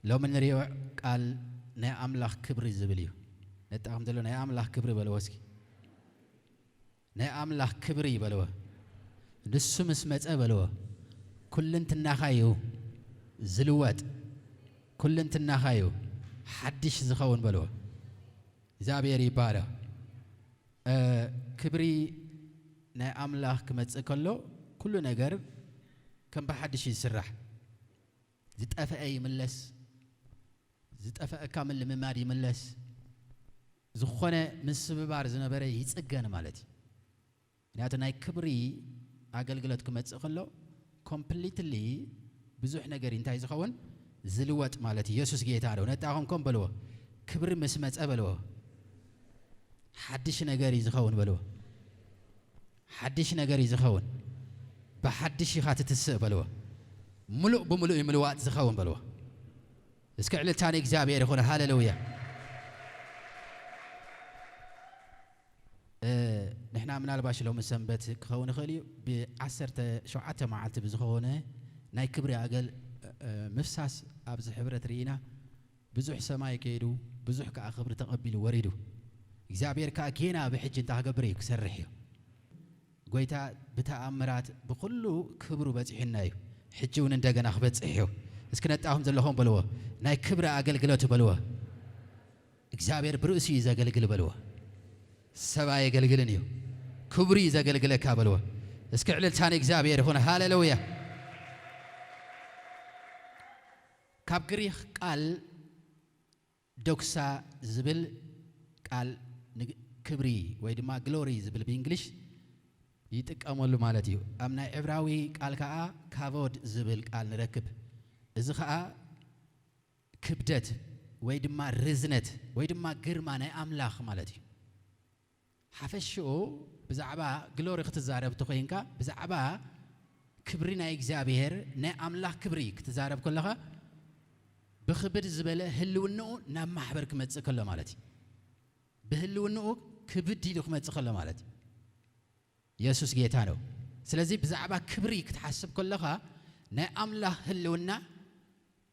ሎሚ ንሪኦ ቃል ናይ ኣምላኽ ክብሪ ዝብል እዩ። ነጣኹም ዘሎ ናይ ኣምላኽ ክብሪ በልዎ እስኪ። ናይ ኣምላኽ ክብሪ በልዎ። ንሱ ምስ መጸ በልዎ፣ ኩልንትናኻ እዩ ዝልወጥ። ኩልንትናኻ እዩ ሓድሽ ዝኸውን በልዎ። እግዚኣብሔር ይባረኽ። እ፣ ክብሪ ናይ ኣምላኽ ክመጽእ ከሎ ኩሉ ነገር ከም ብሓድሽ እዩ ዝስራሕ። ዝጠፍአ ይምለስ፣ ዝጠፍአካ ምልምማድ ይምለስ፣ ዝኾነ ምስብባር ዝነበረ ይጽገን ማለት እዩ። ምክንያቱ ናይ ክብሪ ኣገልግሎት ክመጽእ ከሎ ኮምፕሊትሊ ብዙሕ ነገር እዩ እንታይ ዝኸውን ዝልወጥ ማለት እዩ። ኢየሱስ ጌታ ነው። ነጣኹም ኮም በልዎ፣ ክብሪ ምስ መጸ በልዎ፣ ሓድሽ ነገር እዩ ዝኸውን በልዎ። ሓድሽ ነገር እዩ ዝኸውን። ብሓድሽ ኢኻ ትትስእ በልዎ። ምሉእ ብምሉእ እዩ ምልዋጥ ዝኸውን በልዎ። እስኪ ዕልልታ ንእግዚኣብሔር ይኹን። ሃሌሉያ። እ፣ ንሕና ምናልባሽ ሎሚ ሰንበት ክኸውን ይኽእል እዩ። ብዓሰርተ ሸውዓተ መዓልቲ ብዝኾነ ናይ ክብሪ ኣገል፣ እ፣ ምፍሳስ ኣብዚ ሕብረት ርኢና። ብዙሕ ሰማይ ከይዱ፣ ብዙሕ ከኣ ክብሪ ተቐቢሉ ወሪዱ። እግዚኣብሔር ከኣ ጌና ብሕጂ እንታይ ክገብር እዩ? ክሰርሕ እዩ። ጎይታ ብተኣምራት ብኹሉ ክብሩ በጺሑና እዩ። ሕጂ እውን እንደገና ክበጽሕ እዩ። እስኪ ነጣኹም ዘለኹም በልዎ፣ ናይ ክብሪ ኣገልግሎት በልዎ። እግዚኣብሔር ብርእሱ እዩ ዘገልግል በልዎ። ሰብ ኣየገልግልን እዩ፣ ክብሩ እዩ ዘገልግለካ በልዎ። እስኪ ዕልልታ ንእግዚኣብሔር ይኹን። ሃሌሉያ። ካብ ግሪኽ ቃል ዶክሳ ዝብል ቃል ንግ-፣ ክብሪ ወይ ድማ ግሎሪ ዝብል ብእንግሊሽ ይጥቀመሉ ማለት እዩ። ኣብ ናይ ዕብራዊ ቃል ከኣ ካቮድ ዝብል ቃል ንረክብ። እዚ ከኣ ክብደት ወይ ድማ ርዝነት ወይ ድማ ግርማ ናይ ኣምላኽ ማለት እዩ። ሓፈሽኡ ብዛዕባ ግሎሪ ክትዛረብ ተኾይንካ፣ ብዛዕባ ክብሪ ናይ እግዚኣብሔር፣ ናይ ኣምላኽ ክብሪ ክትዛረብ ከለኻ፣ ብኽብድ ዝበለ ህልውንኡ ናብ ማሕበር ክመጽእ ከሎ ማለት እዩ። ብህልውንኡ ክብድ ኢሉ ክመጽእ ከሎ ማለት እዩ። የሱስ ጌታ ነው። ስለዚ ብዛዕባ ክብሪ ክትሓስብ ከለኻ፣ ናይ ኣምላኽ ህልውና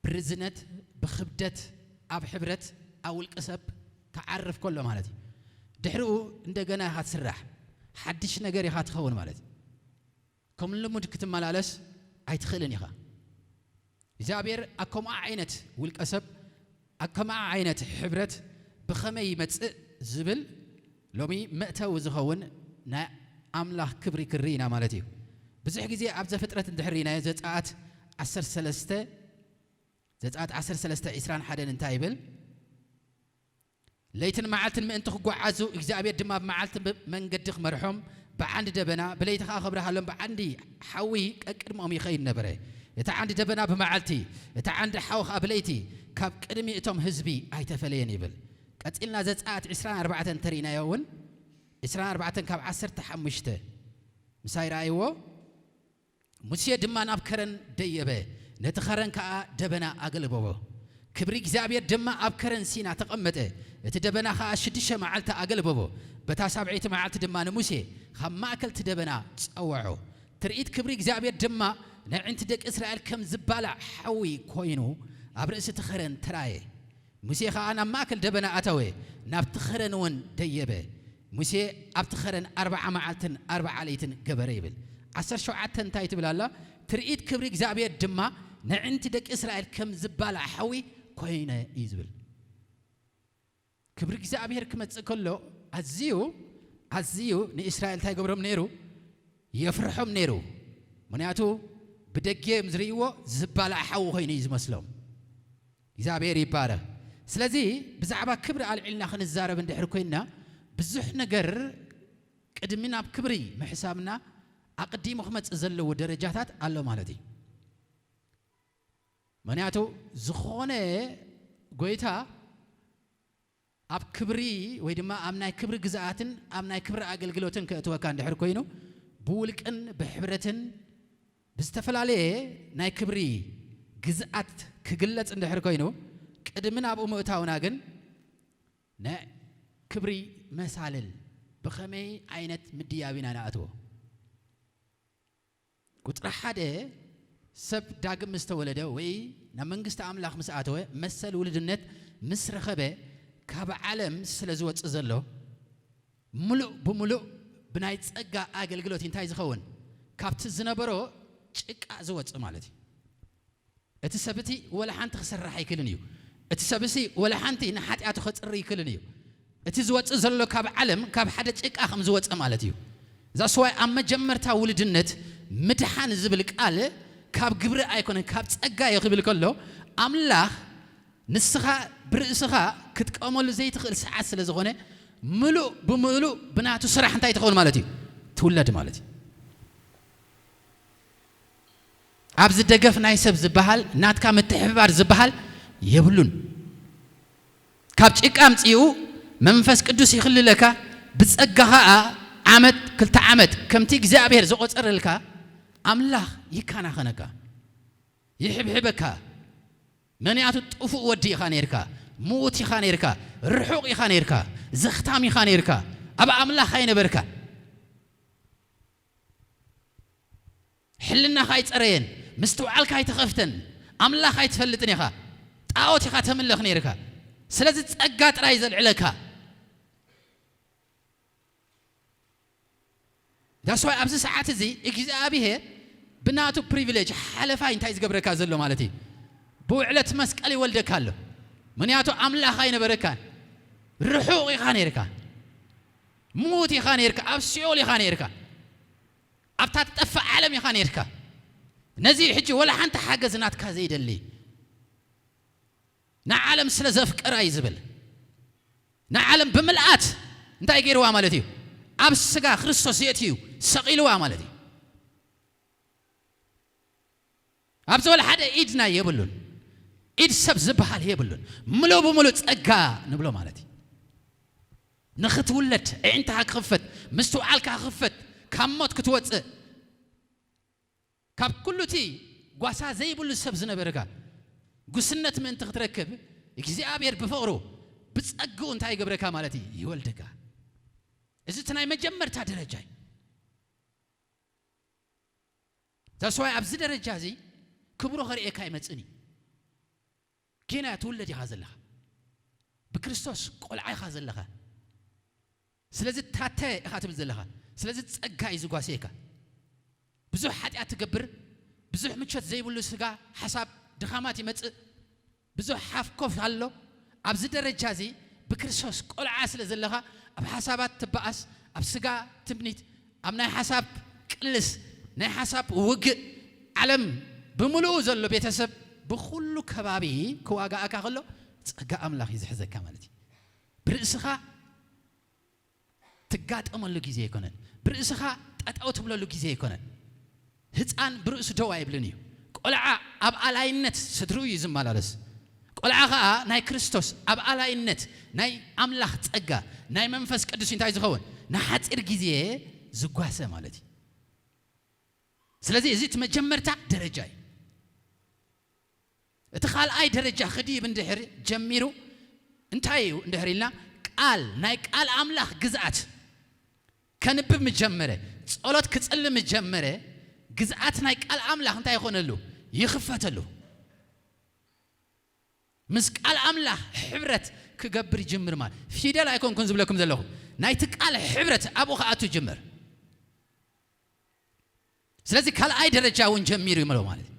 ብርዝነት፣ ብኽብደት፣ ኣብ ሕብረት፣ ኣብ ውልቀ ሰብ ክዓርፍ ከሎ ማለት እዩ። ድሕሪኡ እንደገና ኢኻ ትስራሕ፣ ሓድሽ ነገር ኢኻ ትኸውን ማለት እዩ። ከም ልሙድ ክትመላለስ ኣይትኽእልን ኢኻ። እግዚኣብሔር ኣብ ከምኣ ዓይነት ውልቀ ሰብ፣ ኣብ ከምኣ ዓይነት ሕብረት ብኸመይ ይመጽእ ዝብል ሎሚ መእተዊ ዝኸውን ናይ ኣምላኽ ክብሪ ክርኢ ኢና ማለት እዩ። ብዙሕ ግዜ ኣብ ዘፍጥረት እንድሕር ርኢናዮ፣ ዘጸኣት ዓሰርተ ሰለስተ፣ ዘጸኣት ዓሰርተ ሰለስተ ዕስራን ሓደን እንታይ ይብል? ለይትን መዓልትን ምእንቲ ክጓዓዙ፣ እግዚኣብሔር ድማ ብመዓልቲ ብ-፣ መንገዲ ክመርሖም፣ ብዓንዲ ደበና፣ ብለይቲ ኸኣ ክብርሃሎም፣ ብዓንዲ ሓዊ ቀቅድሞም ይኸይድ ነበረ። እቲ ዓንዲ ደበና ብመዓልቲ፣ እቲ ዓንዲ ሓዊ ኸኣ ብለይቲ ካብ ቅድሚ እቶም ህዝቢ ኣይተፈለየን ይብል። ቀጺልና ዘጸኣት ዕስራን ኣርባዕተን እንተርኢናዮ እውን፣ ዕስራን ኣርባዕተን ካብ ዓሰርተ ሓሙሽተ ምሳይ ረኣይዎ። ሙሴ ድማ ናብ ከረን ደየበ፣ ነቲ ኸረን ከኣ ደበና ኣገልበቦ። ክብሪ እግዚኣብሔር ድማ ኣብ ከረን ሲና ተቐመጠ፣ እቲ ደበና ኸኣ ሽዱሽተ መዓልቲ ኣገልበቦ። በታ ሳብዐይቲ መዓልቲ ድማ ንሙሴ ካብ ማእከል እቲ ደበና ጸውዖ። ትርኢት ክብሪ እግዚኣብሔር ድማ ነዕንቲ ደቂ እስራኤል ከም ዝባላዕ ሓዊ ኮይኑ ኣብ ርእሲ እቲ ኸረን ተራእየ። ሙሴ ኸኣ ናብ ማእከል ደበና ኣተወ፣ ናብቲ ኸረን እውን ደየበ። ሙሴ ኣብቲ ኸረን ኣርብዓ መዓልትን ኣርብዓ ለይትን ገበረ ይብል። ዓሰርተ ሸውዓተ እንታይ ትብል ኣላ? ትርኢት ክብሪ እግዚኣብሔር ድማ ነዕንቲ ደቂ እስራኤል ከም ዝባላዕ ሓዊ ኮይነ እዩ ዝብል። ክብሪ እግዚኣብሔር ክመጽእ ከሎ ኣዝዩ፣ ኣዝዩ ንእስራኤል እንታይ ገብሮም ነይሩ? የፍርሖም ነይሩ። ምኽንያቱ ብደገ እዮም ዝርእይዎ፣ ዝባላዕ ሓዊ ኮይኑ እዩ ዝመስሎም። እግዚኣብሔር ይባረኽ። ስለዚ ብዛዕባ ክብሪ ኣልዒልና ክንዛረብ እንድሕር ኮይንና፣ ብዙሕ ነገር ቅድሚ ናብ ክብሪ ምሕሳብና ኣቐዲሙ ክመጽእ ዘለዎ ደረጃታት ኣሎ ማለት እዩ። ምኽንያቱ ዝኾነ ጎይታ ኣብ ክብሪ ወይ ድማ ኣብ ናይ ክብሪ ግዝኣትን ኣብ ናይ ክብሪ ኣገልግሎትን ከእትወካ እንድሕር ኮይኑ፣ ብውልቅን ብሕብረትን ብዝተፈላለየ ናይ ክብሪ ግዝኣት ክግለጽ እንድሕር ኮይኑ፣ ቅድሚ ናብኡ ምእታውና ግን ናይ ክብሪ መሳልል ብኸመይ ዓይነት ምድያብ ኢና ንኣትዎ? ቁጽሪ ሓደ፣ ሰብ ዳግም ምስ ተወለደ ወይ ናብ መንግስቲ ኣምላኽ ምስ ኣተወ መሰል ውልድነት ምስ ረኸበ ካብ ዓለም ስለ ዝወጽእ ዘሎ ምሉእ ብምሉእ ብናይ ጸጋ ኣገልግሎት እንታይ ዝኸውን? ካብቲ ዝነበሮ ጭቃ ዝወጽእ ማለት እዩ። እቲ ሰብ እቲ ወላ ሓንቲ ክሰርሕ ኣይክእልን እዩ። እቲ ሰብ እዚ ወላ ሓንቲ ንሓጢኣቱ ከጽሪ ይክእልን እዩ። እቲ ዝወጽእ ዘሎ ካብ ዓለም ካብ ሓደ ጭቃ ከም ዝወጽእ ማለት እዩ። እዛ ስዋይ ኣብ መጀመርታ ውልድነት ምድሓን ዝብል ቃል ካብ ግብሪ ኣይኮነን ካብ ጸጋ እዩ ክብል ከሎ ኣምላኽ ንስኻ ብርእስኻ ክትቀመሉ ዘይትኽእል ሰዓት ስለ ዝኾነ ምሉእ ብምሉእ ብናቱ ስራሕ እንታይ ትኸውን ማለት እዩ? ትውለድ ማለት እዩ። ኣብዚ ደገፍ ናይ ሰብ ዝበሃል ናትካ ምትሕብባር ዝበሃል የብሉን። ካብ ጭቃ ኣምጺኡ መንፈስ ቅዱስ ይኽልለካ፣ ብጸጋ ኸኣ ዓመት ክልተ ዓመት ከምቲ እግዚኣብሔር ዝቖጸረልካ ኣምላኽ ይከናኸነካ፣ ይሕብሕበካ። ምኽንያቱ ጥፉእ ወዲ ኢኻ ነይርካ፣ ምዉት ኢኻ ነይርካ፣ ርሑቕ ኢኻ ነይርካ፣ ዘኽታም ኢኻ ነይርካ፣ ኣብ ኣምላኽ ኣይነበርካ። ሕልናኻ ኣይጸረየን፣ ምስትውዓልካ ኣይተኸፍተን፣ ኣምላኽ ኣይትፈልጥን ኢኻ፣ ጣዖት ኢኻ ተምልኽ ነይርካ። ስለዚ ጸጋ ጥራይ ዘልዕለካ። ዳስዋይ ኣብዚ ሰዓት እዚ እግዚኣብሔር ብናቱ ፕሪቪሌጅ ሓለፋይ እንታይ ዝገብረካ ዘሎ ማለት እዩ? ብውዕለት መስቀል ይወልደካ ኣሎ። ምኽንያቱ ኣምላኽ ኣይነበረካን፣ ርሑቕ ኢኻ ነይርካ፣ ምዉት ኢኻ ነይርካ፣ ኣብ ሲኦል ኢኻ ነይርካ፣ ኣብታ ትጠፍእ ዓለም ኢኻ ነይርካ። ነዚ ሕጂ ወላ ሓንቲ ሓገዝ ናትካ ዘይደሊ፣ ንዓለም ስለ ዘፍቀራ እዩ ዝብል። ንዓለም ብምልኣት እንታይ ገይርዋ ማለት እዩ? ኣብ ስጋ ክርስቶስ የእትዩ ሰቒልዋ ማለት እዩ። ኣብዚ ወላ ሓደ ኢድ ናይ የብሉን፣ ኢድ ሰብ ዝበሃል የብሉን። ምሉእ ብምሉእ ጸጋ ንብሎ ማለት እዩ። ንኽትውለድ ኣዒንትኻ ክኽፈት፣ ምስትውዓልካ ክኽፈት፣ ካብ ሞት ክትወጽእ፣ ካብ ኩሉ እቲ ጓሳ ዘይብሉ ሰብ ዝነበርካ፣ ጉስነት ምእንቲ ክትረክብ እግዚኣብሔር ብፍቕሩ ብጸግኡ እንታይ ይገብረካ ማለት እዩ? ይወልደካ። እዚ እቲ ናይ መጀመርታ ደረጃ እዩ። ዛስዋይ ኣብዚ ደረጃ እዚ ክብሩ ከርእየካ ኣይመጽእን እዩ። ጌና ትውለድ ኢኻ ዘለኻ፣ ብክርስቶስ ቆልዓ ኢኻ ዘለኻ። ስለዚ ታተ ኢኻ ትብል ዘለኻ። ስለዚ ጸጋ እዩ ዝጓስየካ። ብዙሕ ሓጢኣት ትገብር፣ ብዙሕ ምቾት ዘይብሉ ስጋ ሓሳብ ድኻማት ይመጽእ፣ ብዙሕ ሓፍኮፍ ኣሎ። ኣብዚ ደረጃ እዚ ብክርስቶስ ቆልዓ ስለ ዘለኻ ኣብ ሓሳባት ትበኣስ፣ ኣብ ስጋ ትምኒት፣ ኣብ ናይ ሓሳብ ቅልስ፣ ናይ ሓሳብ ውግእ፣ ዓለም ብምሉኡ ዘሎ ቤተሰብ ብኹሉ ከባቢ ክዋጋኣካ ከሎ ጸጋ ኣምላኽ እዩ ዝሕዘካ ማለት እዩ። ብርእስኻ ትጋጠመሉ ግዜ ኣይኮነን። ብርእስኻ ጠጠው ትብለሉ ግዜ ኣይኮነን። ህፃን ብርእሱ ደው ኣይብልን እዩ። ቆልዓ ኣብ ኣላይነት ስድርኡ እዩ ዝመላለስ። ቆልዓ ኸዓ ናይ ክርስቶስ ኣብ ኣላይነት ናይ ኣምላኽ ጸጋ ናይ መንፈስ ቅዱስ እንታይ ዝኸውን ንሓፂር ግዜ ዝጓሰ ማለት እዩ። ስለዚ እዚ እቲ መጀመርታ ደረጃ እዩ። እቲ ካልኣይ ደረጃ ክድይብ እንድሕር ጀሚሩ እንታይ እዩ እንድሕር ኢልና ቃል ናይ ቃል ኣምላኽ ግዝኣት ከንብብ ምጀመረ፣ ጸሎት ክጽሊ ምጀመረ፣ ግዝኣት ናይ ቃል ኣምላኽ እንታይ ይኾነሉ? ይኽፈተሉ። ምስ ቃል ኣምላኽ ሕብረት ክገብር ይጅምር። ማለት ፊደል ኣይኮንኩን ዝብለኩም ዘለኹ፣ ናይቲ ቃል ሕብረት ኣብኡ ክኣቱ ይጅምር። ስለዚ ካልኣይ ደረጃ እውን ጀሚሩ ይምሎ ማለት እዩ።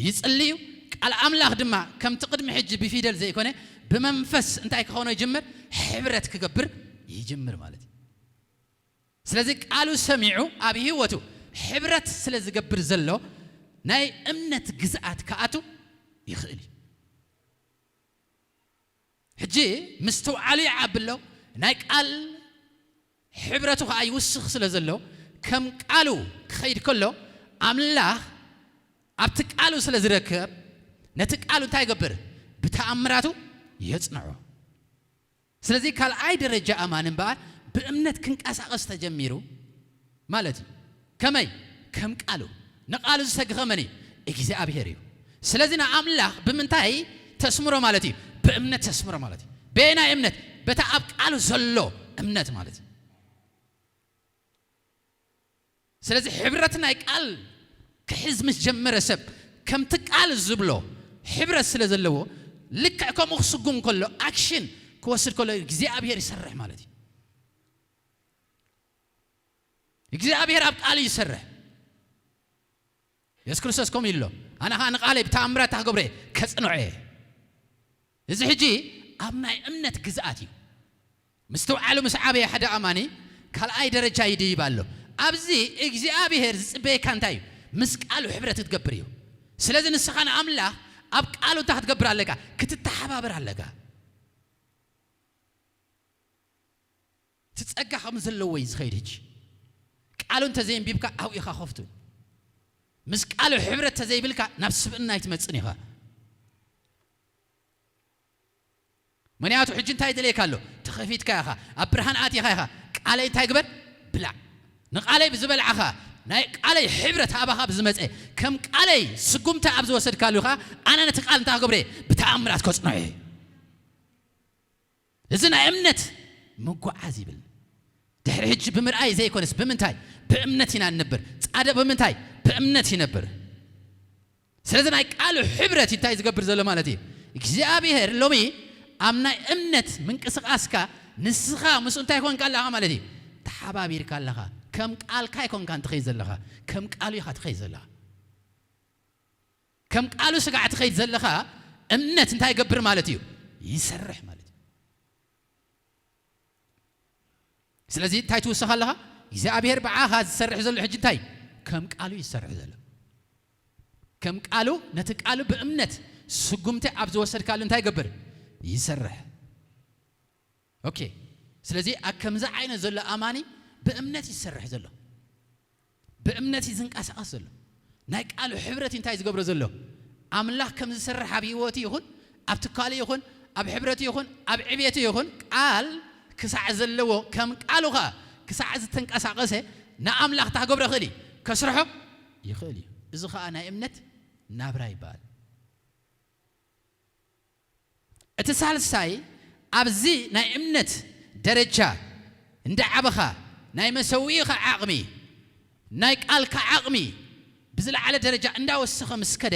ይጽልዩ፣ ቃል ኣምላኽ ድማ ከምቲ ቅድሚ ሕጂ ብፊደል ዘይኮነ ብመንፈስ እንታይ ክኾኖ ይጅምር? ሕብረት ክገብር ይጅምር ማለት እዩ። ስለዚ ቃሉ ሰሚዑ ኣብ ህይወቱ ሕብረት ስለ ዝገብር ዘሎ ናይ እምነት ግዝኣት ክኣቱ ይኽእል እዩ። ሕጂ ምስትውዓሉ ይዓቢ ኣሎ፣ ናይ ቃል ሕብረቱ ኸዓ ይውስኽ ስለ ዘሎ ከም ቃሉ ክኸይድ ከሎ ኣምላኽ ኣብቲ ቃሉ ስለ ዝረከብ ነቲ ቃሉ እንታይ ይገብር? ብተኣምራቱ የጽንዖ። ስለዚ ካልኣይ ደረጃ ኣማኒ እምበኣር ብእምነት ክንቀሳቐስ ተጀሚሩ ማለት እዩ። ከመይ? ከም ቃሉ። ንቃሉ ዝሰግኸ መን እዩ? እግዚኣብሔር እዩ። ስለዚ ንኣምላኽ ብምንታይ ተስምሮ ማለት እዩ? ብእምነት ተስምሮ ማለት እዩ። በየናይ እምነት? በታ ኣብ ቃሉ ዘሎ እምነት ማለት እዩ። ስለዚ ሕብረት ናይ ቃል ክሕዝ ምስ ጀመረ ሰብ ከምቲ ቃል ዝብሎ ሕብረት ስለ ዘለዎ ልክዕ ከምኡ ክስጉም ከሎ ኣክሽን ክወስድ ከሎ እግዚኣብሔር ይሰርሕ ማለት እዩ። እግዚኣብሔር ኣብ ቃል ይሰርሕ። የሱስ ክርስቶስ ከምኡ ኢሉ ኣሎ፣ ኣነ ኸኣ ንቓለይ ብተኣምራት እንታይ ክገብሮ እየ? ከጽንዖ እየ። እዚ ሕጂ ኣብ ናይ እምነት ግዝኣት እዩ። ምስትውዓሉ ምስ ዓበየ ሓደ ኣማኒ ካልኣይ ደረጃ ይድይብ ኣሎ። ኣብዚ እግዚኣብሔር ዝጽበየካ እንታይ እዩ? ምስ ቃሉ ሕብረት ክትገብር እዩ። ስለዚ ንስኻ ንኣምላኽ ኣብ ቃሉ እንታይ ክትገብር ኣለካ? ክትተሓባበር ኣለካ። እቲ ጸጋ ከም ዘለዎ እዩ ዝኸይድ። ሕጂ ቃሉ እንተዘየንቢብካ ኣብኡ ኢኻ ከፍቱ። ምስ ቃሉ ሕብረት ተዘይብልካ ናብ ስብእና ኣይትመጽን ኢኻ። ምክንያቱ ሕጂ እንታይ ይደልየካ ኣሎ? ተኸፊትካ ኢኻ፣ ኣብ ብርሃን ኣቲኻ ኢኻ። ቃለይ እንታይ ግበር? ብላዕ። ንቃለይ ብዝበልዓኻ ናይ ቃለይ ሕብረት ኣባኻ ብዝመጸ ከም ቃለይ ስጉምቲ ኣብ ዝወሰድካሉ ኢኻ። ኣነ ነቲ ቃል እንታይ ክገብረ? ብተኣምራት ከጽንዖ እየ። እዚ ናይ እምነት ምጉዓዝ ይብል። ድሕሪ ሕጂ ብምርኣይ ዘይኮነስ ብምንታይ? ብእምነት ኢና እንነብር። ጻድቕ ብምንታይ? ብእምነት ይነብር። ስለዚ ናይ ቃሉ ሕብረት እንታይ ዝገብር ዘሎ ማለት እዩ? እግዚኣብሔር ሎሚ ኣብ ናይ እምነት ምንቅስቓስካ ንስኻ ምስኡ እንታይ ኮንካ ኣለኻ ማለት እዩ? ተሓባቢርካ ኣለኻ። ከም ቃልካ ኣይኮንካን ትኸይድ ዘለኻ፣ ከም ቃሉ ኢኻ ትኸይድ ዘለኻ። ከም ቃሉ ስጋዕ ትኸይድ ዘለኻ እምነት እንታይ ይገብር ማለት እዩ? ይሰርሕ ማለት እዩ። ስለዚ እንታይ ትውስኽ ኣለኻ? እግዚኣብሔር ብዓኻ ዝሰርሕ ዘሎ ሕጂ እንታይ? ከም ቃሉ ይሰርሕ ዘሎ። ከም ቃሉ፣ ነቲ ቃሉ ብእምነት ስጉምቲ ኣብ ዝወሰድካሉ እንታይ ይገብር? ይሰርሕ። ኦኬ። ስለዚ ኣብ ከምዚ ዓይነት ዘሎ ኣማኒ ብእምነት ይሰርሕ ዘሎ። ብእምነት እዩ ዝንቀሳቐስ ዘሎ። ናይ ቃሉ ሕብረት እንታይ ዝገብሮ ዘሎ? ኣምላኽ ከም ዝሰርሕ ኣብ ህይወቱ ይኹን፣ ኣብ ትካሉ ይኹን፣ ኣብ ሕብረቱ ይኹን፣ ኣብ ዕቤቱ ይኹን፣ ቃል ክሳዕ ዘለዎ፣ ከም ቃሉ ኸኣ ክሳዕ ዝተንቀሳቐሰ፣ ንኣምላኽ እንታይ ክገብሮ ይኽእል እዩ? ከስርሖ ይኽእል እዩ። እዚ ኸኣ ናይ እምነት ናብራ ይበሃል። እቲ ሳልሳይ፣ ኣብዚ ናይ እምነት ደረጃ እንዳ ዓበኻ፣ ናይ መሰውኢኻ ዓቕሚ፣ ናይ ቃልካ ዓቕሚ ብዝለዓለ ደረጃ እንዳወሰኸ ምስ ከደ፣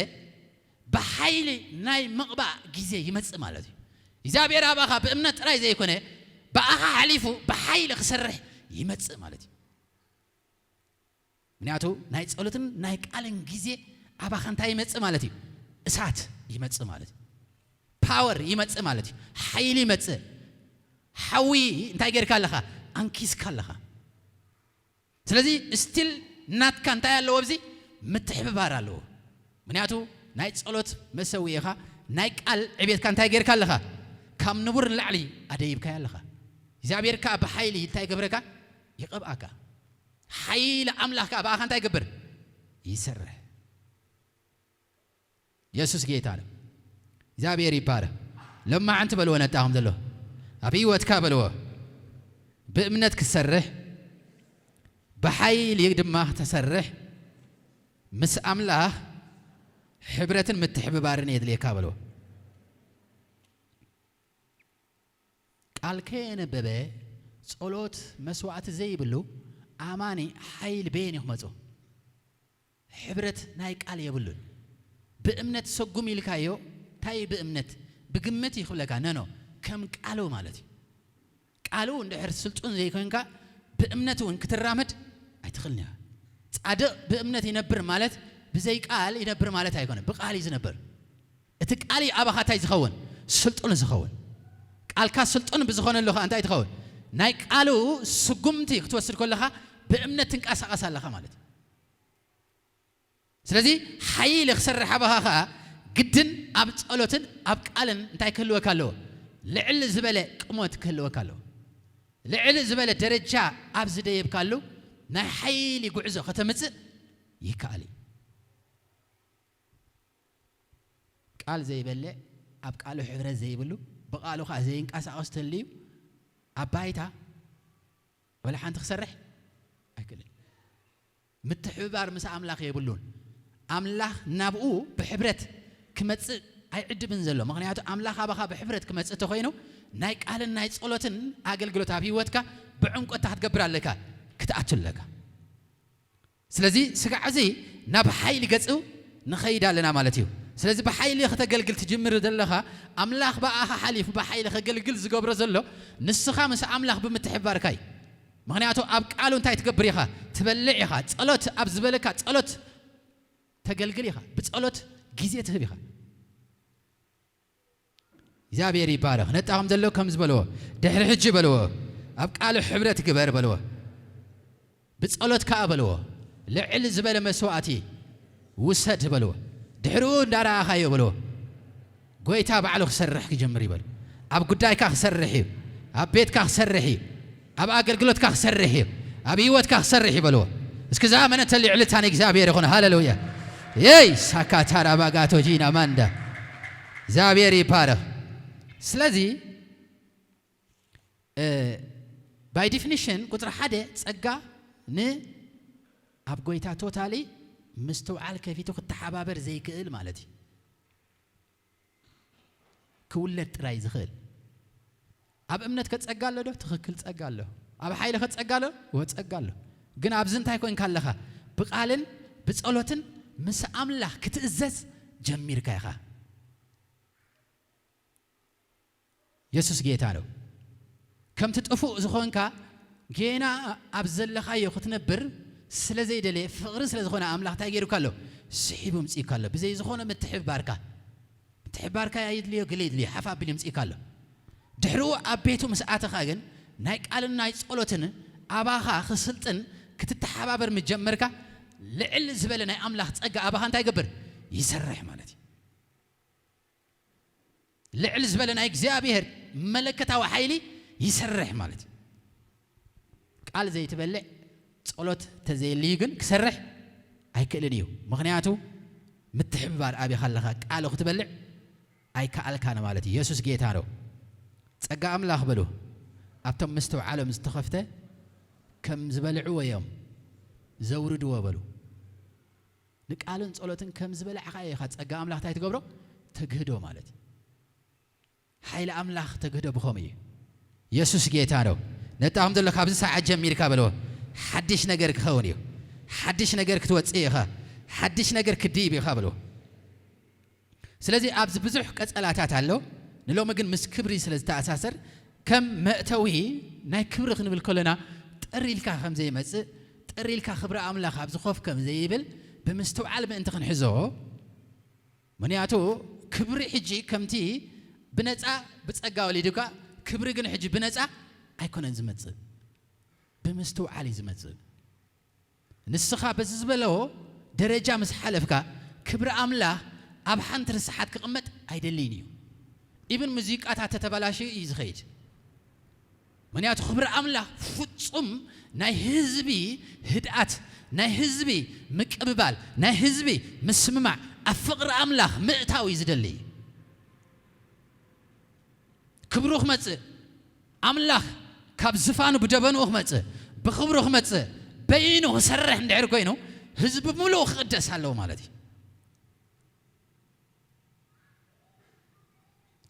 ብሓይሊ ናይ ምቕባእ ግዜ ይመጽእ ማለት እዩ። እግዚኣብሔር ኣባኻ ብእምነት ጥራይ ዘይኮነ፣ ብኣኻ ሓሊፉ ብሓይሊ ክሰርሕ ይመጽእ ማለት እዩ። ምክንያቱ ናይ ጸሎትን ናይ ቃልን ግዜ ኣባኻ እንታይ ይመጽእ ማለት እዩ? እሳት ይመጽእ ማለት እዩ። ፓወር ይመጽእ ማለት እዩ። ሓይሊ ይመጽእ። ሓዊ እንታይ ጌርካ ኣለኻ? ኣንኪስካ ኣለኻ። ስለዚ ስቲል ናትካ እንታይ ኣለዎ? ኣብዚ ምትሕብባር ኣለዎ። ምክንያቱ ናይ ጸሎት መሰውኢኻ፣ ናይ ቃል ዕቤትካ እንታይ ጌርካ ኣለኻ? ካብ ንቡር ንላዕሊ ኣደይብካዮ ኣለኻ። እግዚኣብሔር ከኣ ብሓይሊ እንታይ ይገብረካ? ይቐብኣካ። ሓይሊ ኣምላኽ ከኣ ብኣኻ እንታይ ይገብር? ይሰርሕ። የሱስ ጌታ ነው። እግዚኣብሔር ይባረክ። ለማዓንቲ በልዎ ነጣኹም ዘሎ። ኣብ ህይወትካ በልዎ። ብእምነት ክትሰርሕ፣ ብሓይሊ ድማ ክትሰርሕ፣ ምስ ኣምላኽ ሕብረትን ምትሕብባርን የድልየካ በልዎ። ቃል ከየነበበ ጸሎት መስዋዕቲ ዘይብሉ ኣማኒ ሓይሊ በየን እዩ ክመጾ? ሕብረት ናይ ቃል የብሉን። ብእምነት ሰጉም ኢልካዮ፣ እንታይ ብእምነት? ብግምት ይኽብለካ፣ ነኖ፣ ከም ቃሉ ማለት እዩ። ቃሉ እንድሕር ስልጡን ዘይኮንካ፣ ብእምነት እውን ክትራመድ ኣይትኽእልን ኢኻ። ጻድቕ ብእምነት ይነብር ማለት ብዘይ ቃል ይነብር ማለት ኣይኮነን፣ ብቃል እዩ ዝነብር። እቲ ቃል እዩ ኣባኻ እንታይ ዝኸውን? ስልጡን ዝኸውን። ቃልካ ስልጡን ብዝኾነሉ ኸኣ እንታይ ትኸውን? ናይ ቃሉ ስጉምቲ ክትወስድ ከለኻ ብእምነት ትንቀሳቐስ ኣለኻ ማለት እዩ። ስለዚ ሓይሊ ክሰርሕ ኣባኻ ኸኣ ግድን ኣብ ጸሎትን ኣብ ቃልን እንታይ ክህልወካ ኣለዎ? ልዕል ዝበለ ቅሞት ክህልወካ ኣለዎ። ልዕል ዝበለ ደረጃ ኣብ ዝደየብካሉ ናይ ሓይሊ ጉዕዞ ከተምጽእ ይከኣል እዩ። ቃል ዘይበልዕ፣ ኣብ ቃሉ ሕብረት ዘይብሉ፣ ብቃሉ ኸኣ ዘይንቀሳቐስ ተልዩ ኣብ ባይታ ወላ ሓንቲ ክሰርሕ ኣይክእልን። ምትሕብባር ምስ ኣምላኽ የብሉን። ኣምላኽ ናብኡ ብሕብረት ክመጽእ ኣይዕድምን ዘሎ። ምኽንያቱ ኣምላኽ ኣባኻ ብሕፍረት ክመጽእ እንተኾይኑ፣ ናይ ቃልን ናይ ጸሎትን ኣገልግሎት ኣብ ህይወትካ ብዕምቆት ክትገብር ኣለካ፣ ክትኣቱ ኣለካ። ስለዚ ስጋዕ እዚ ናብ ሓይሊ ገጹ ንኸይድ ኣለና ማለት እዩ። ስለዚ ብሓይሊ ከተገልግል ትጅምር ዘለኻ፣ ኣምላኽ ብኣኻ ሓሊፉ ብሓይሊ ከገልግል ዝገብሮ ዘሎ፣ ንስኻ ምስ ኣምላኽ ብምትሕብባርካ እዩ። ምኽንያቱ ኣብ ቃሉ እንታይ ትገብር ኢኻ? ትበልዕ ኢኻ። ጸሎት ኣብ ዝበለካ ጸሎት ተገልግል ኢኻ። ብጸሎት ግዜ ትህብ ኢኻ። እግዚኣብሔር ይባረኽ። ነጣኹም ዘሎ ከም ዝበልዎ፣ ድሕሪ ሕጂ በልዎ፣ ኣብ ቃሉ ሕብረት ግበር በልዎ፣ ብጸሎት ከኣ በልዎ፣ ልዕል ዝበለ መስዋዕቲ ውሰድ በልዎ። ድሕሪኡ እንዳረኣኻዮ በልዎ፣ ጎይታ ባዕሉ ክሰርሕ ክጅምር እዩ በሉ። ኣብ ጉዳይካ ክሰርሕ እዩ፣ ኣብ ቤትካ ክሰርሕ እዩ፣ ኣብ ኣገልግሎትካ ክሰርሕ እዩ፣ ኣብ ህይወትካ ክሰርሕ እዩ በልዎ። እስኪ ዝኣመነ ተልዕልታ ንእግዚኣብሔር ይኹን። ሃሌሉያ። የይ ሳካታራ ባጋቶ ጂና ማንዳ። እግዚኣብሔር ይባረኽ። ስለዚ፣ እ፣ by definition ቁጽሪ ሓደ ጸጋ ን-፣ ኣብ ጎይታ ቶታሊ ምስትውዓል ከፊቱ ክተሓባበር ዘይክእል ማለት እዩ። ክውለድ ጥራይ ዝኽእል። ኣብ እምነትከ ጸጋ ኣሎ ዶ? ትኽክል፣ ጸጋ ኣሎ። ኣብ ሓይልኸ ጸጋ ኣሎ? እወ፣ ጸጋ ኣሎ። ግን ኣብዚ እንታይ ኮንካ ኣለኻ? ብቓልን ብጸሎትን ምስ ኣምላኽ ክትእዘዝ ጀሚርካ ኢኻ። የሱስ ጌታ ነው። ከምቲ ጥፉእ ዝኾንካ ጌና ኣብ ዘለኻዮ ክትነብር ስለ ዘይደለየ፣ ፍቕሪ ስለ ዝኾነ ኣምላኽ እንታይ ገይሩካ ኣሎ? ስሒቡ ምጽኡካ ኣሎ። ብዘይ ዝኾነ ምትሕብባርካ፣ ምትሕብባርካ የድልዮ፣ ገለ የድልዮ፣ ሓፍ ኣቢሉ ምጽኡካ ኣሎ። ድሕሪኡ ኣብ ቤቱ ምስ ኣተኻ ግን ናይ ቃልን ናይ ጸሎትን ኣባኻ ክስልጥን ክትተሓባበር ምጀመርካ፣ ልዕል ዝበለ ናይ ኣምላኽ ጸጋ ኣባኻ እንታይ ይገብር? ይሰርሕ ማለት እዩ። ልዕል ዝበለ ናይ እግዚኣብሔር መለከታዊ ሓይሊ ይሰርሕ ማለት እዩ። ቃል ዘይትበልዕ ጸሎት ተዘየልዩ ግን ክሰርሕ ኣይክእልን እዩ። ምኽንያቱ ምትሕብባር ኣቢኻ ኣለኻ። ቃሉ ክትበልዕ ኣይከኣልካን ማለት እዩ። የሱስ ጌታ ነው። ጸጋ ኣምላኽ በሉ። ኣብቶም ምስትውዓሎም ዝተኸፍተ ከም ዝበልዕዎ እዮም ዘውርድዎ በሉ። ንቃልን ጸሎትን ከም ዝበላዕኻ ኢኻ ጸጋ ኣምላኽ እንታይ ትገብሮ? ተግህዶ ማለት እዩ። ሓይሊ ኣምላኽ ተግህዶ ብኸምኡ እዩ። የሱስ ጌታ ነው። ነጣኹም ዘሎ ካብዚ ሰዓት ጀሚርካ በልዎ፣ ሓድሽ ነገር ክኸውን እዩ። ሓድሽ ነገር ክትወጽእ ኢኻ። ሓድሽ ነገር ክድይብ ኢኻ በልዎ። ስለዚ ኣብዚ ብዙሕ ቀጸላታት ኣሎ። ንሎሚ ግን ምስ ክብሪ ስለ ዝተኣሳሰር ከም መእተዊ ናይ ክብሪ ክንብል ከለና ጥር ኢልካ ከም ዘይመጽእ፣ ጥር ኢልካ ክብሪ ኣምላኽ ኣብዚ ኮፍ ከም ዘይብል ብምስትውዓል ምእንቲ ክንሕዞ። ምኽንያቱ ክብሪ ሕጂ ከምቲ ብነጻ ብጸጋ ወሊዱካ፣ ክብሪ ግን ሕጂ ብነጻ ኣይኮነን ዝመጽእ፣ ብምስትውዓል እዩ ዝመጽእ። ንስኻ በዚ ዝበሎ ደረጃ ምስ ሓለፍካ፣ ክብሪ ኣምላኽ ኣብ ሓንቲ ርስሓት ክቕመጥ ኣይደልይን እዩ። ኢብን ሙዚቃታት ተተባላሽዩ እዩ ዝኸይድ። ምኽንያቱ ክብሪ ኣምላኽ ፍጹም ናይ ህዝቢ ህድኣት፣ ናይ ህዝቢ ምቅብባል፣ ናይ ህዝቢ ምስምማዕ፣ ኣብ ፍቕሪ ኣምላኽ ምእታው እዩ ዝደሊ። ክብሩ ክመጽእ፣ ኣምላኽ ካብ ዝፋኑ ብደበንኡ ክመጽእ፣ ብኽብሩ ክመጽእ፣ በይኑ ክሰርሕ እንድሕር ኮይኑ፣ ህዝቢ ብምሉኡ ክቕደስ ኣለዎ ማለት እዩ።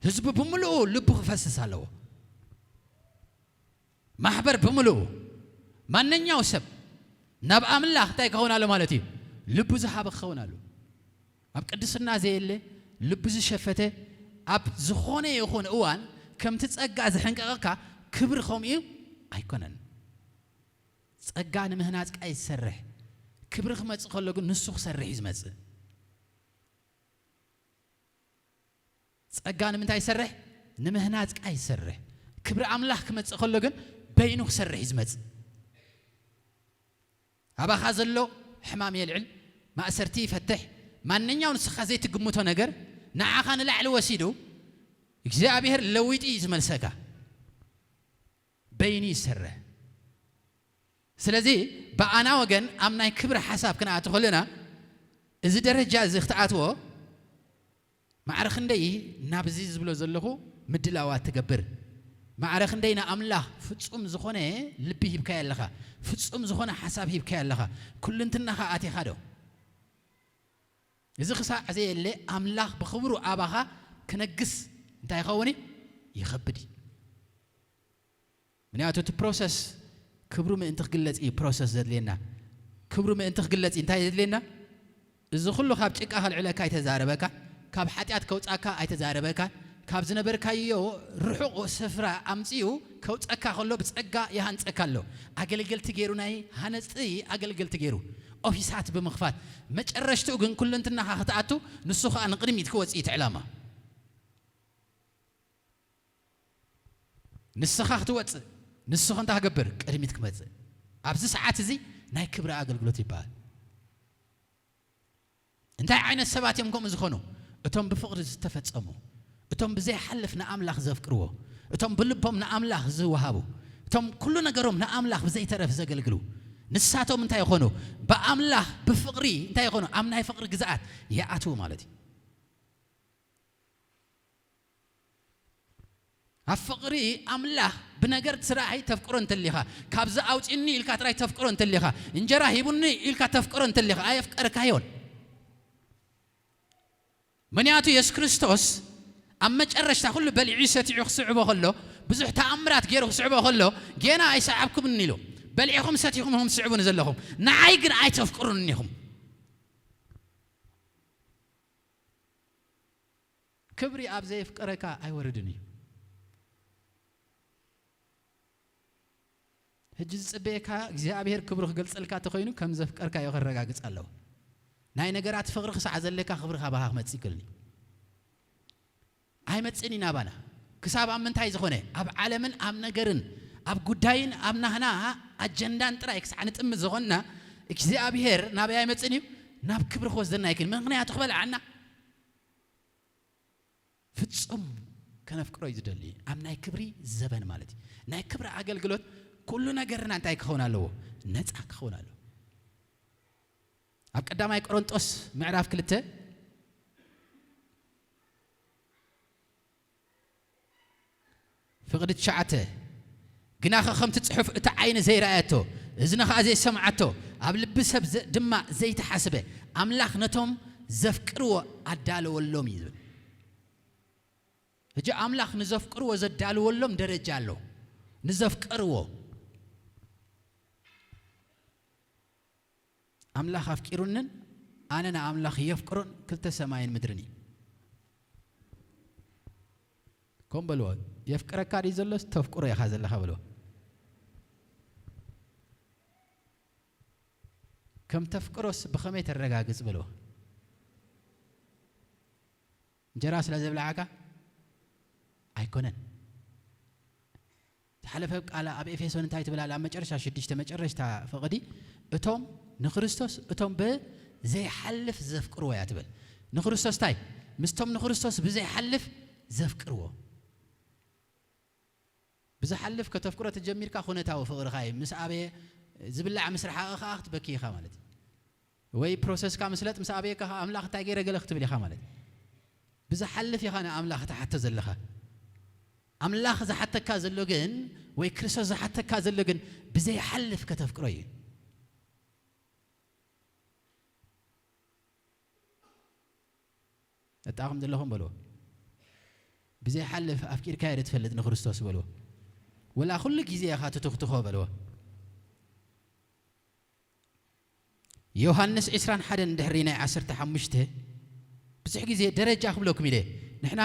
ህዝቢ ብምሉኡ ልቡ ክፈስስ ኣለዎ። ማሕበር ብምሉኡ፣ ማንኛው ሰብ ናብ ኣምላኽ እንታይ ክኸውን ኣሎ ማለት እዩ? ልቡ ዝሃበ ክኸውን ኣሎ። ኣብ ቅድስና ዘየለ፣ ልቡ ዝሸፈተ፣ ኣብ ዝኾነ ይኹን እዋን ከምቲ ጸጋ ዝሕንቀቐካ ክብሪ ከምኡ እዩ ኣይኮነን። ጸጋ ንምህናጽ ቃ እዩ ዝሰርሕ። ክብሪ ክመጽእ ከሎ ግን ንሱ ክሰርሕ እዩ ዝመጽእ። ጸጋ ንምንታይ ይሰርሕ? ንምህናጽ ቃ ይሰርሕ። ክብሪ ኣምላኽ ክመጽእ ከሎ ግን በይኑ ክሰርሕ እዩ ዝመጽእ። ኣባኻ ዘሎ ሕማም የልዕል፣ ማእሰርቲ ይፈትሕ፣ ማንኛው ንስኻ ዘይትግምቶ ነገር ንዓኻ ንላዕሊ ወሲዱ እግዚኣብሔር ለዊጡ እዩ ዝመልሰካ። በይኑ ይሰርሕ። ስለዚ ብኣና ወገን ኣብ ናይ ክብሪ ሓሳብ ክንኣቱ ከለና እዚ ደረጃ እዚ ክትኣትዎ ማዕረ ክንደይ ናብዚ ዝብሎ ዘለኹ ምድላዋት ትገብር? ማዕረ ክንደይ ንኣምላኽ ፍጹም ዝኾነ ልቢ ሂብካዮ ኣለኻ? ፍጹም ዝኾነ ሓሳብ ሂብካዮ ኣለኻ? ኩልንትናኻ ኣቲኻ ዶ? እዚ ክሳዕ ዘየለ ኣምላኽ ብኽብሩ ኣባኻ ክነግስ እንታይ ይኸውን እዩ? ይኸብድ እዩ። ምክንያቱ እቲ ፕሮሰስ ክብሩ ምእንቲ ክግለጽ እዩ ፕሮሰስ ዘድልየና። ክብሩ ምእንቲ ክግለጽ እዩ እንታይ ዘድልየና? እዚ ኩሉ ካብ ጭቃ ከልዕለካ ኣይተዛረበካ፣ ካብ ሓጢኣት ከውጻካ ኣይተዛረበካ፣ ካብ ዝነበርካዮ ርሑቕ ስፍራ ኣምጺኡ ከውጸካ ከሎ ብጸጋ ይሃንጸካ ኣሎ። ኣገልገልቲ ገይሩ፣ ናይ ሃነጽቲ ኣገልገልቲ ገይሩ፣ ኦፊሳት ብምኽፋት፣ መጨረሽትኡ ግን ኩለንትናኻ ክትኣቱ፣ ንሱ ኸኣ ንቕድሚት ክወጽእ እዩ እቲ ዕላማ። ንስኻ ክትወጽእ፣ ንሱ እንታይ ክገብር? ቅድሚት ክመጽእ። ኣብዚ ሰዓት እዚ ናይ ክብሪ ኣገልግሎት ይበሃል። እንታይ ዓይነት ሰባት እዮም ከምኡ ዝኾኑ? እቶም ብፍቕሪ ዝተፈጸሙ፣ እቶም ብዘይሓልፍ ንኣምላኽ ዘፍቅርዎ፣ እቶም ብልቦም ንኣምላኽ ዝወሃቡ፣ እቶም ኩሉ ነገሮም ንኣምላኽ ብዘይተረፍ ዘገልግሉ፣ ንሳቶም እንታይ ይኾኑ? ብኣምላኽ ብፍቕሪ እንታይ ይኾኑ? ኣብ ናይ ፍቕሪ ግዝኣት ይኣትዉ ማለት እዩ። ኣብ ፍቕሪ ኣምላኽ ብነገር ስራሕ ተፍቅሮ እንተሊኻ፣ ካብዚ ኣውፂኒ ኢልካ ጥራይ ተፍቅሮ እንተሊኻ፣ እንጀራ ሂቡኒ ኢልካ ተፍቅሮ እንተሊኻ፣ ኣየፍቀርካዮን። ምክንያቱ የሱስ ክርስቶስ ኣብ መጨረሽታ ኩሉ በሊዑ ሰቲዑ ክስዕቦ ከሎ፣ ብዙሕ ተኣምራት ገይሩ ክስዕቦ ከሎ፣ ጌና ኣይሰዓብኩምን ኢሉ። በሊዕኹም ሰቲኹም ኢኹም ትስዕቡኒ ዘለኹም፣ ንዓይ ግን ኣይተፍቅሩን ኢኹም። ክብሪ ኣብ ዘየፍቀረካ ኣይወርድን እዩ። ሕጂ ዝጽበየካ እግዚኣብሔር ክብሩ ክገልጸልካ ተኾይኑ ከም ዘፍቀርካዮ ከረጋግጽ ኣለዎ። ናይ ነገራት ፍቕሪ ክሳዕ ዘለካ ክብሪ ካባኻ ክመጽእ ይክእልን እዩ። ኣይመጽእን እዩ ናባና። ክሳብ ኣብ ምንታይ ዝኾነ? ኣብ ዓለምን ኣብ ነገርን ኣብ ጉዳይን ኣብ ናህና ኣጀንዳን ጥራይ ክሳዕ ንጥምት ዝኾንና እግዚኣብሔር ናበይ ኣይመጽእን እዩ? ናብ ክብሪ ክወስደና ይክእል። ምክንያቱ ክበልዓና ፍጹም ከነፍቅሮ እዩ ዝደሊ። ኣብ ናይ ክብሪ ዘበን ማለት እዩ። ናይ ክብሪ ኣገልግሎት ኩሉ ነገርና እንታይ ክኸውን ኣለዎ? ነጻ ክኸውን ኣለዎ። ኣብ ቀዳማይ ቆሮንጦስ ምዕራፍ ክልተ ፍቕዲ ትሽዓተ፣ ግናኸ ከምቲ ጽሑፍ፣ "እቲ ዓይኒ ዘይረኣየቶ፣ እዝኒ ኸኣ ዘይሰምዓቶ፣ ኣብ ልቢ ሰብ ዘ-፣ ድማ ዘይተሓስበ፣ ኣምላኽ ነቶም ዘፍቅርዎ ኣዳለወሎም" እዩ ዝብል። ሕጂ ኣምላኽ ንዘፍቅርዎ ዘዳልወሎም ደረጃ ኣሎ። ንዘፍቀርዎ። ኣምላኽ ኣፍቂሩንን ኣነ ንኣምላኽ የፍቅሮን ክልተ ሰማይን ምድርን እዩ። ከም በልዎ፣ "የፍቅረካ ድዩ ዘሎስ ተፍቅሮ ኢኻ ዘለኻ?" በልዎ። "ከም ተፍቅሮስ ብኸመይ ተረጋግጽ?" በልዎ። "እንጀራ ስለ ዘብልዓካ ኣይኮነን?" ዝሓለፈ ቃል ኣብ ኤፌሶን እንታይ ትብል ኣላ? ኣብ መጨረሻ ሽዱሽተ፣ መጨረሽታ ፍቕዲ፣ "እቶም ንክርስቶስ፣ እቶም ብዘይሓልፍ ዘፍቅርዎ" እያ ትብል። ንክርስቶስ እንታይ? ምስቶም ንክርስቶስ ብዘይሓልፍ ዘፍቅርዎ። ብዝሓልፍ ከተፍቅሮ ተጀሚርካ፣ ኩነታዊ ፍቕርኻ እዩ። ምስ ኣበየ፣ ዝብላዕ ምስ ረሓቐ ከኣ ክትበኪ ኢኻ ማለት እዩ። ወይ ፕሮሰስካ ምስለጥ ምስ ኣበየካ ከኣ ኣምላኽ እንታይ ገይረ ገለ ክትብል ኢኻ ማለት እዩ። ብዝሓልፍ ኢኻ ንኣምላኽ ትሓቶ ዘለኻ። ኣምላኽ ዝሓተካ ዘሎ ግን፣ ወይ ክርስቶስ ዝሓተካ ዘሎ ግን፣ ብዘይሓልፍ ከተፍቅሮ እዩ። "እጣኹም ዘለኹም" በልዎ። "ብዘይሓልፍ ኣፍቂርካዮ ዶ ትፈልጥ ንክርስቶስ?" በልዎ። "ወላ ኩሉ ግዜ ኢኻ ትትኽትኾ?" በልዎ። ዮሃንስ ዕስራን ሓደን ድሕሪ ናይ ዓሰርተ ሓሙሽተ፣ ብዙሕ ግዜ ደረጃ ክብለኩም ኢለ፣ ንሕና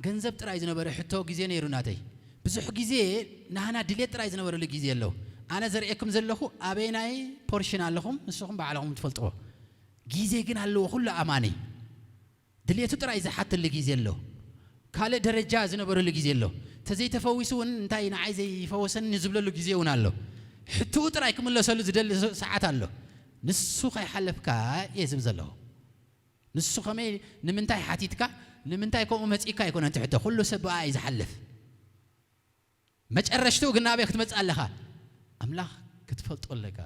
ገንዘብ ጥራይ ዝነበረ ሕቶ ግዜ ነይሩ ናተይ። ብዙሕ ግዜ ናህና ድሌት ጥራይ ዝነበረሉ ግዜ ኣሎ። ኣነ ዘርእየኩም ዘለኹ ኣበይናይ ፖርሽን ኣለኹም፣ ንስኹም ባዕልኹም ትፈልጥዎ። ግዜ ግን ኣለዎ፣ ኩሉ ኣማኒ ድሌቱ ጥራይ ዝሓተሉ ግዜ ኣሎ። ካልእ ደረጃ ዝነበረሉ ግዜ ኣሎ። "ተዘይተፈዊሱ እውን እንታይ ንዓይ ዘይፈወሰኒ?" ዝብለሉ ግዜ እውን ኣሎ። ሕትኡ ጥራይ ክምለሰሉ ዝደሊ ሰዓት ኣሎ። ንሱ ከይሓለፍካ እየ ዝብል ዘለኹ። ንሱ ከመይ፣ ንምንታይ ሓቲትካ፣ ንምንታይ ከምኡ መጺእካ ኣይኮነን ትሕቶ። ኩሉ ሰብ ብኣ እዩ ዝሓልፍ። መጨረሽትኡ ግን ናበይ ክትመጽእ ኣለኻ? ኣምላኽ ክትፈልጦ ኣለካ።